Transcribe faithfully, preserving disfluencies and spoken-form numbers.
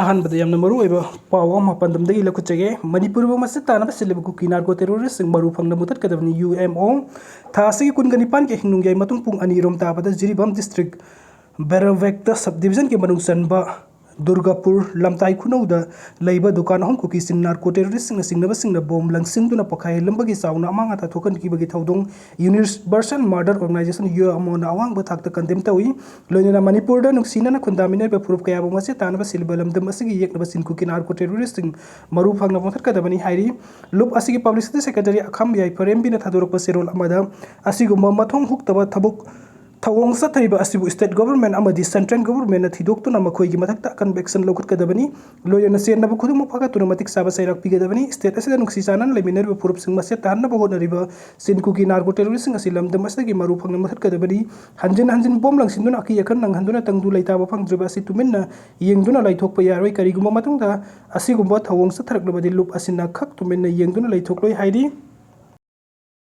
ꯑꯍꯥꯟꯕꯗ ꯌꯥꯝꯅ ꯃꯔꯨꯑꯣꯏꯕ ꯄꯥꯎ ꯑꯃ ꯄꯥꯟꯗꯝꯗꯒꯤ ꯂꯧꯈꯠꯆꯒꯦ꯫ ꯃꯅꯤꯄꯨꯔꯕꯨ ꯃꯁꯤꯠ ꯇꯥꯅꯕ ꯁꯤꯜꯂꯤꯕ ꯀꯨꯀꯤ ꯅꯥꯔꯀꯣ ꯇꯦꯔꯣꯔꯤꯁ꯭ꯠꯁꯤꯡ ꯃꯔꯨ ꯐꯪꯅ ꯃꯨꯊꯠꯀꯗꯕꯅꯤ, ꯌꯨ ꯑꯦꯝ ꯑꯣ꯫ ꯊꯥ ꯑꯁꯤꯒꯤ ꯀꯨꯟꯒ ꯅꯤꯄꯥꯟꯒꯤ ꯑꯍꯤꯡ ꯅꯣꯡꯌꯥꯏ ꯃꯇꯨꯡ ꯄꯨꯡ ꯑꯅꯤꯔꯣꯝ ꯇꯥꯕꯗ ꯖꯤꯔꯤꯕꯥꯝ ꯗꯤꯁꯇ꯭ꯔꯤꯛ ꯕꯦꯔꯥꯕꯦꯛꯇ ꯁꯕ ꯗꯤꯕꯤꯖꯟꯒꯤ ꯃꯅꯨꯡ ꯆꯟꯕ ꯗꯨꯔꯒꯥꯄꯨꯔ ꯂꯝꯇꯥꯏ ꯈꯨꯅꯧꯗ ꯂꯩꯕ ꯗꯨꯀꯥꯟ ꯑꯍꯨꯝ ꯀꯨꯀꯤ ꯆꯤꯡ ꯅꯥꯔꯀꯣ ꯇꯦꯔꯣꯔꯤꯁ꯭ꯠꯁꯤꯡꯅ ꯆꯤꯡꯅꯕꯁꯤꯡꯅ ꯕꯣꯝ ꯂꯪꯁꯤꯟꯗꯨꯅ ꯄꯣꯈꯥꯏꯍꯜꯂꯝꯕꯒꯤ ꯆꯥꯎꯅ ꯑꯃꯥꯡ ꯑꯇꯥ ꯊꯣꯛꯍꯟꯈꯤꯕꯒꯤ ꯊꯧꯗꯣꯡ ꯌꯨꯅꯤꯚꯔꯁꯦꯜ ꯃꯥꯔꯗꯔ ꯑꯣꯔꯒꯅꯥꯏꯖꯦꯁꯟ, ꯌꯨ ꯑꯦꯝ ꯑꯣꯅ ꯑꯋꯥꯡꯕ ꯊꯥꯛꯇ ꯀꯟꯗꯦꯝ ꯇꯧꯏ꯫ ꯂꯣꯏꯅꯅ ꯃꯅꯤꯄꯨꯔꯗ ꯅꯨꯡꯁꯤꯅꯅ ꯈꯨꯟꯗꯥꯃꯤꯟꯅꯔꯤꯕ ꯐꯨꯔꯨꯞ ꯀꯌꯥꯕꯨ ꯃꯁꯤꯠ ꯇꯥꯅꯕ ꯁꯤꯜꯂꯤꯕ ꯂꯝꯗꯝ ꯑꯁꯤꯒꯤ ꯌꯦꯛꯅꯕ ꯆꯤꯡ ꯀꯨꯀꯤ ꯅꯥꯔꯀꯣ ꯇꯦꯔꯣꯔꯤꯁ꯭ꯠꯁꯤꯡ ꯃꯔꯨ ꯐꯪꯅ ꯃꯨꯊꯠꯀꯗꯕꯅꯤ ꯍꯥꯏꯔꯤ꯫ ꯂꯨꯞ ꯑꯁꯤꯒꯤ ꯄꯕ꯭ꯂꯤꯁꯤꯇꯤ ꯁꯦꯀ꯭ꯔꯦꯇꯔꯤ ꯑꯈꯥꯝ ꯌꯥꯏꯐꯔꯦꯝꯕꯤꯅ ꯊꯥꯗꯣꯔꯛꯄ ꯆꯦꯔꯣꯜ ꯑꯃꯗ, ꯑꯁꯤꯒꯨꯝꯕ ꯃꯊꯣꯡ ꯍꯨꯛꯇꯕ ꯊꯕꯛ ꯊꯧꯑꯣꯡ ꯆꯠꯊꯔꯤꯕ ꯑꯁꯤꯕꯨ ꯁ꯭ꯇꯦꯠ ꯒꯣꯚꯔꯟꯃꯦꯟꯠ ꯑꯃꯗꯤ ꯁꯦꯟꯇ꯭ꯔꯦꯜ ꯒꯣꯚꯔꯟꯃꯦꯟꯠꯅ ꯊꯤꯗꯣꯛꯇꯨꯅ ꯃꯈꯣꯏꯒꯤ ꯃꯊꯛꯇ ꯑꯀꯟꯕ ꯑꯦꯛꯁꯟ ꯂꯧꯈꯠꯀꯗꯕꯅꯤ꯫ ꯂꯣꯏꯅꯅ ꯆꯦꯟꯅꯕ ꯈꯨꯗꯤꯡꯃꯛ ꯐꯥꯒꯠꯇꯨꯅ ꯃꯇꯤꯛ ꯆꯥꯕ ꯆꯩꯔꯥꯛ ꯄꯤꯒꯗꯕꯅꯤ꯫ ꯁ꯭ꯇꯦꯠ ꯑꯁꯤꯗ ꯅꯨꯡꯁꯤ ꯆꯥꯟꯅꯅ ꯂꯩꯃꯤꯟꯅꯔꯤꯕ ꯐꯨꯔꯨꯞꯁꯤꯡ ꯃꯁꯦꯠ ꯇꯥꯍꯟꯅꯕ ꯍꯣꯠꯅꯔꯤꯕ ꯆꯤꯟ ꯀꯨꯀꯤ ꯅꯥꯔꯀꯣ ꯇꯦꯔꯣꯔꯤꯁ꯭ꯠꯁꯤꯡ ꯑꯁꯤ ꯂꯝꯗꯝ ꯑꯁꯤꯗꯒꯤ ꯃꯔꯨ ꯐꯪꯅ ꯃꯨꯊꯠꯀꯗꯕꯅꯤ꯫ ꯍꯟꯖꯤꯟ ꯍꯟꯖꯤꯟ ꯕꯣꯝ ꯂꯪꯁꯤꯟꯗꯨꯅ ꯑꯀꯤ ꯑꯈꯪ ꯅꯪꯍꯟꯗꯨꯅ ꯇꯪꯗꯨ ꯂꯩꯇꯥꯕ ꯐꯪꯗ꯭ꯔꯤꯕ ꯑꯁꯤ ꯇꯨꯃꯤꯟꯅ ꯌꯦꯡꯗꯨꯅ ꯂꯩꯊꯣꯛꯄ ꯌꯥꯔꯣꯏ꯫ ꯀꯔꯤꯒꯨꯝꯕ ꯃꯇꯨꯡꯗ ꯑꯁꯤꯒꯨꯝꯕ ꯊꯧꯑꯣꯡ ꯆꯠꯊꯔꯛꯂꯕꯗꯤ ꯂꯨꯞ ꯑꯁꯤꯅ ꯈꯛ ꯇꯨꯃꯤꯟꯅ ꯌꯦꯡꯗꯨꯅ ꯂꯩꯊꯣꯛꯂꯣꯏ ꯍꯥꯏꯔꯤ꯫